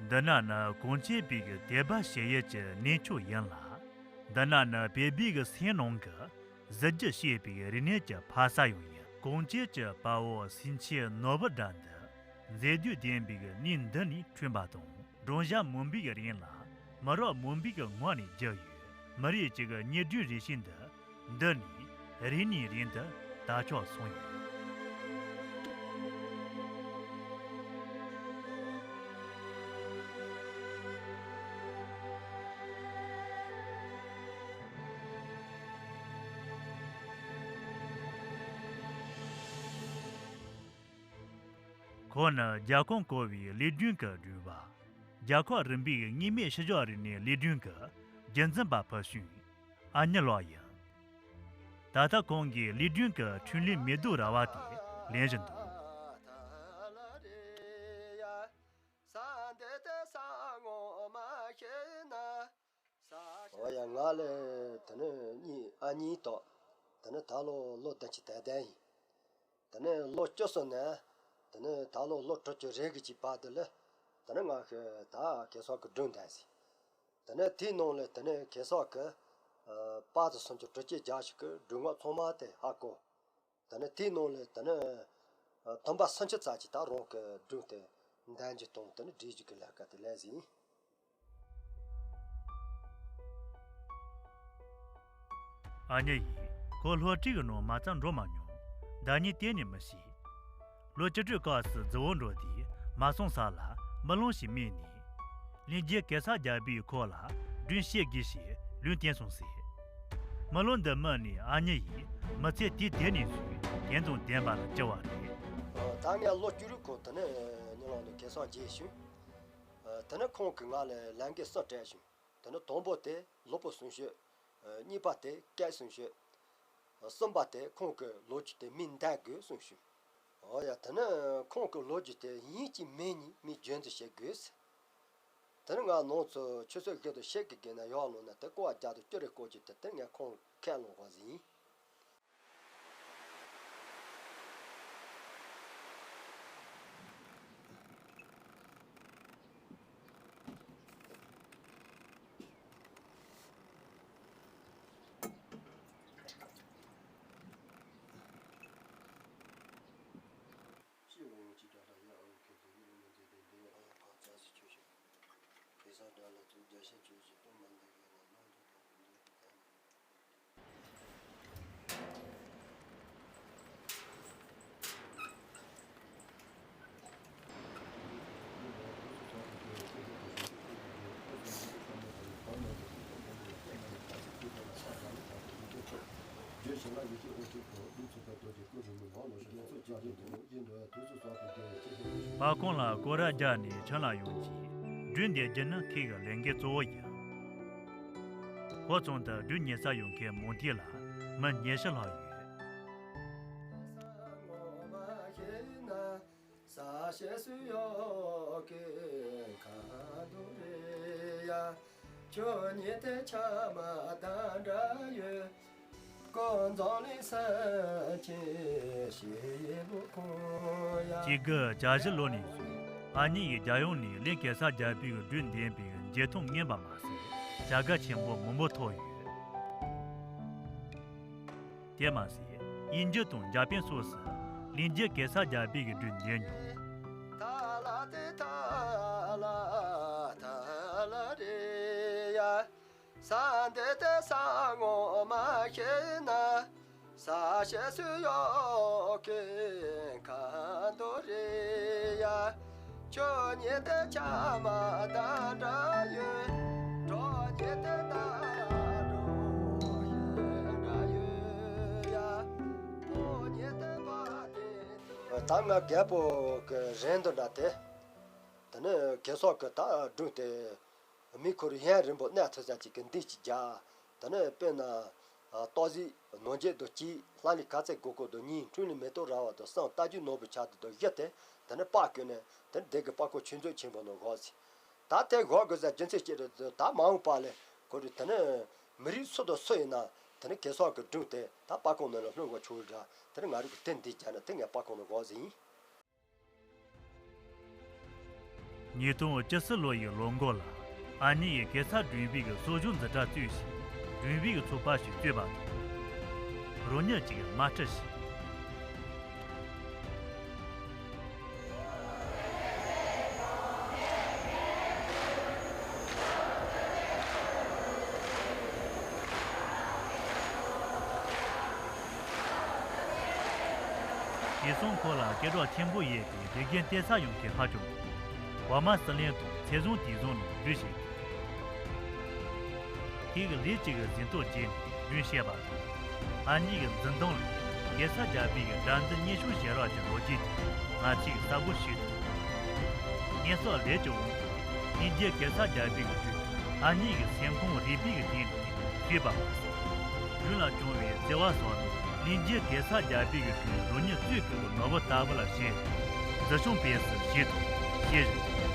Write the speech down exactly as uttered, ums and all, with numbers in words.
འདི་ན་ནི་གངས་ཅན་པའི་གི་དད་པ་བྱེད་ཡུལ་གྱི་གནས་མཆོག་ཡིན་ལ། འདི་ན་ནི་བོད་པའི་གི་སེམས་ནང་གི་གཟི་བརྗིད་བྱེད་པའི་རིག་གནས་ཀྱི་ཕ་ས་ཡང་ཡིན། གངས་ཅན་གྱི་དཔའ་བོ་སེང་ཆེན་ནོར་བུ་སྒྲ་འདི་མཛེས་སྡུག་ལྡན་པའི་གི་གནས་འདི་ནས་འཁྲུངས་པ་དང་། སྒྲུང་ཞྭ་མུན་པའི་གི་རིང་ལ་མི་རབས་མང་པོའི་གི་ངོས་ནས་བརྒྱུད་ཡོད། མི་རིགས་གཅིག་གི་གཉེན་སྒྲིག་རིག་བྱེད་འདི་འདི་ནས་རིང་ནས་རིང་དུ་དར་ཁྱབ་སོང་ཡོད། ཁོང་ནི་རྒྱལ་ཁམས་བསྐོར་བའི་ལས་སྒྲོན་གྱི་སྒྲོན་པ། རྒྱལ་ཁབ་རིམ་པའི་གཉིས་སྨན་ཕྱི་འཇོག་རིག་གནས་ལས་སྒྲོན་གྱི་རྒྱུན་འཛིན་པ་ཕུལ་བྱུང་ཨ་ཉི་ལགས་ཡིན། ད་ལྟ་ཁོང་གིས་ལས་སྒྲོན་གྱི་འཕྲིན་ལས་མེ་ཏོག་ར་བ་དེ་ལེན་བཞིན་འདུག། འོ་ཡ། ང་ལ་དེ་ནི་གཉིས་ཨ་གཉིས་དང་། དེ་ནི་ད་ལོ་ལོ་བདུན་ཅུ་དོན་ལྡན་ཡིན། དེ་ནས་ལོ་བཅུ་སོང་ནས། དེ་ནས་ད་ལོ་ལོ་དྲུག་ཅུ་རེ་དགུ་ཅིག་བར་དུ་ལ། དེ་ནས་ང་གི་ད་གེ་སར་གི་སྒྲུང་འདོན་ཟིན། དེ་ནས་དེའི་ནང་ལ་དེ་ནས་གེ་སར་གི་ཨ་དཔལ་དུ་སུམ་ཅུ་དྲུག་ཅུ་བརྒྱ་ཞིག་གི་སྒྲུང་ངག་ཚང་མ་དེ་ཧ་གོ། དེ་ནས་དེའི་ནང་ལ་དེ་ནས་ཨ་དུམ་པ་སུམ་ཅུ་ཙམ་ཅིག་ད་རང་གི་སྒྲུང་དེ་འདོན་རྒྱུ་དང་དེ་ནས་སྒྲིག་རྒྱུ་གི་ལས་ཀ་དེ་ལས་ཟིན། ཨ་ཉི་ཡིས་ཁོ་སློབ་གྲྭའི་ནང་མ་རྩ་འགྲོ་མ་མྱོང་། བདག་ཉིད་གཏན་ནས་མི་ཤེས། ལོ་བཅུ་དྲུག་སྐབས་སུ་རྫི་བོ་འགྲོ་དུས་མ་སོང་ས་ལ་རྨི་ལམ་ཞིག་རྨིས་ནས། ལྷན་རྒྱས་གེ་སར་རྒྱལ་པོས་ཁོ་ལ་སྒྲུང་བཤད་དགོས་ཞེས་ལུང་བསྟན་སོང་ཟེར། རྨི་ལམ་འདི་རྨིས་ནས་ཨ་ཉི་ཡིས་མི་ཚེ་དུས་དེ་ནས་བཟུང་དོན་དང་ལྡན་པ་ལ་གྱུར་བ་རེད། ད་ངས་ལོ་བཅུ་དྲུག་གོང་དེ་ནས་ཉི་ལམ་དུ་གེ་སར་མཇལ་བྱུང་། དེ་ནས་ཁོང་གིས་ང་ལ་ལས་འགན་གསུམ་སྤྲད་བྱུང་། དེ་ནས་དང་པོ་དེ་སློབ་དཔོན་གསུང་ཆོས། གཉིས་པ་དེ་སྐད་གསུང་ཆོས། གསུམ་པ་དེ་ཁོང་གི་ལོ་རྒྱུས་དེ་མིས་འདོན་དགོས་གསུངས་བྱུང་། འོ་ཡ། དེ་ནས་ཁོང་གི་ལོ་རྒྱུས་དེ་ཡིན་གཅིག་མིན་གཉིས་མིས་བརྗོད་འདི་བྱེད་དགོས་ཟེར། དེ་ནས་ང་ནང་ཚོ་ཆུ་ཚོད་བཞི་དང་ཕྱེད་ཀའི་སྒང་ནས་ཡར་ལངས་ནས་དེ་ཀོ་བ་རྒྱག་དང་བཅུ་རེ་བསྐོར་རྒྱུ་དེ་དེ་ངས་ཁོང་ཁས་བླངས་པ་ཟིན། པར་ཁང་ལ་སྐོར་ར་རྒྱག་ནས་ཁྱིམ་ལ་ཡོང་རྗེས། སྒྲུང་འདོན་རྒྱུ་ནི་ཁོའི་ལས་འགན་གཙོ་བོ་ཡིན། ཁོ་ཚང་དུ་སྒྲུང་ཉན་ས་ཡོང་མཁན་མང་དུས་ལ་མི་ཉི་ཤུ་ལྷག་ཡོད། གཅིག་དགུ་གྱ་བཞི་ལོ་ནས་བཟུང་ཨ་ཉི་ཡིས་རྒྱལ་ཡོངས་ནས་གླིང་གེ་སར་རྒྱལ་པོའི་སྒྲུང་འདོན་པའི་འཇོན་ཐང་རྙེད་པ་མ་ཟད། བྱ་དགའ་ཆེན་པོ་མང་པོ་ཐོབ་ཡོད། དེ་མ་ཟད། དབྱིན་ཇི་དང་འཇར་པན་སོགས་སུ་གླིང་རྗེ་གེ་སར་རྒྱལ་པོའི་སྒྲུང་འདོན་མྱོང་། ད་ང་རྒད་པོ་གི་རེད་འདུག་འདྲ་དེ། དེ་ནས་གེ་སར་གི་ད་སྒྲུང་དེ། མི་ཁོ་རང་ཡུན་རིང་པོ་གནས་ཐུབ་ས་ཅིག་གི་འདི་ཅིག་རྒྱག་དེ་ནས་དཔེར་ན། ཨ། སྟག་གཟིག་ནམ་རྒྱུན་དུ་གཅིག་ལྷ་ནི་ག་ཚད་དགོས་དགོས་དུ་གཉིས། འཕྲིན་ལས་མེ་ཏོག་ར་བ་དུ་གསུམ། རྟ་རྒྱུག་ནོར་བུ་ཆ་དུ་དུ་བཞི་དེ། དེ་ནས་པར་བརྐོས་ནས་དེ་ནས་སྡེ་དགེ་པར་ཁང་ཆོས་མཛོད་ཆེན་པོ་ནང་བཞག་ཟིན། ད་དེ་བཞག་དགོས་ས་རྒྱུ་མཚན་ཅི་རེད་ཟེར། ད་མ་འོངས་པ་ལ་ཁོ་རང་དེ་ནས་མི་རིགས་སུ་དང་སུ་ཡིན་ན་དེ་ནས་གེ་སར་གི་སྒྲུང་དེ་ད་པར་ཁང་ནང་ལ་ལྷུང་བ་ཆོག་འདྲ། དེ་ནས་ང་རང་གི་དེ་འདི་རྒྱག་ན་དེ་ངས་པར་ཁང་ནང་བཞག་ཟིན། ཉིས་སྟོང་བཅུ་གསུམ་ལོ་ཡི་ལོ་འགོ་ལ། ཨ་ནེ་ཡིས་གེ་སར་སྒྲོན་འབུའི་གསོ་སྦྱོང་འཛིན་གྲྭ་བཙུགས་ཤིང་། སྒྲོན་འབུའི་ཚོགས་པ་ཞིག་བཙུགས་པ་དང་། རོལ་དབྱངས་ཀྱི་དམག་ཁྲིད་བྱས། དེ་སོང་ཁོ་ལ་སྐད་གྲགས་ཆེན་པོ་ཡོད་པའི་དགེ་རྒན་གཏེར་གསར་ཡོངས་ཀྱིས་ཧ་ཅང་གོང་། བ་མ་སི་ལན་དང་ཚེ་བཟང་དུས་བཟང་རྣམས་འབྲི་བཞིན། ཁོས་ལས་ཀྱི་གཟེངས་རྟགས་བཅས་ནས་སྒྲུང་བཤད་པ་དང་། ཨ་ནེ་ཡི་འཛིན་སྟངས་ལས། གེ་སར་རྒྱལ་པོའི་དགྲ་འདུལ་གཉེན་སྐྱོང་བྱེད་རོགས་ཀྱི་ལོ་རྒྱུས་དེ་ང་ཚོས་གསལ་པོ་ཞུས་ཐུབ། སྙན་སེང་ལས་ཀྱི་དབང་གིས་གླིང་རྗེ་གེ་སར་རྒྱལ་པོའི་དུས། ཨ་ནེ་ཡི་སེམས་ཁོང་རུས་པའི་གཏིང་ནས་བརྗེད་པ་མ་ཟད། སྒྲུང་ལ་བྱུང་བའི་བརྩེ་བ་སོགས་ནི་གླིང་རྗེ་གེ་སར་རྒྱལ་པོའི་དུས་རོལ་དབྱངས་གཙོས་ཀྱི་ནོར་བུ་ལྟ་བུ་ལ་བཞེས། འཛིན་སྐྱོང་སྤེལ་སྲིད་བྱས་ཐོག་ཤེས་རིག